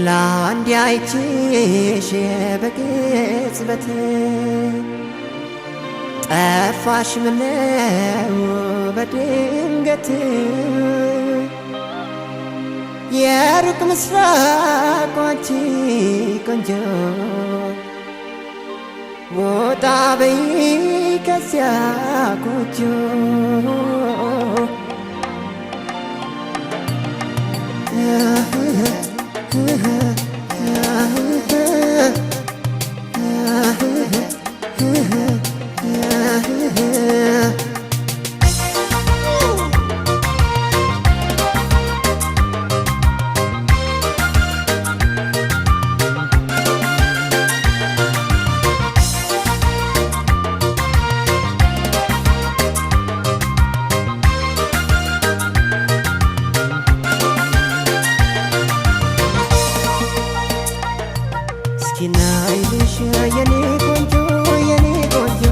ለአንድ አይቼሽ በቅጽበት ጠፋሽ፣ ምነው በድንገት? የሩቅ ምስራቅ አንቺ ቆንጆ፣ ወጣ በይ ከዚያ ጎጆ። እስኪ ናይልሽ የኔ ቆንጆ፣ የኔ ቆንጆ፣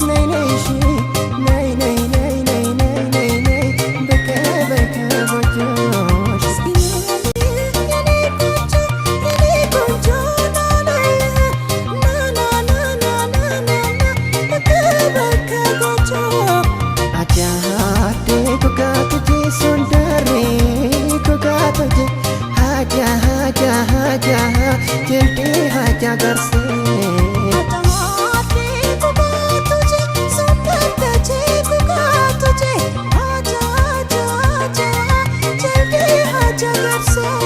ነይ ነይሽ፣ ነይ ነይ ነይ ነይ ነይ ነይ ነይ ብቅ በይ ከጎጆሽ። የኔ ቆንጆ፣ የኔ ቆንጆ፣ ና ና ና ና ና ና ና ብቅ በል ከጎጆ። Ajaade gogaatu sondare gogaatu haja haja haja jildi haja garsee. Ajaade gogaatu sondare gogaatu haja haja haja jildi haja garsee.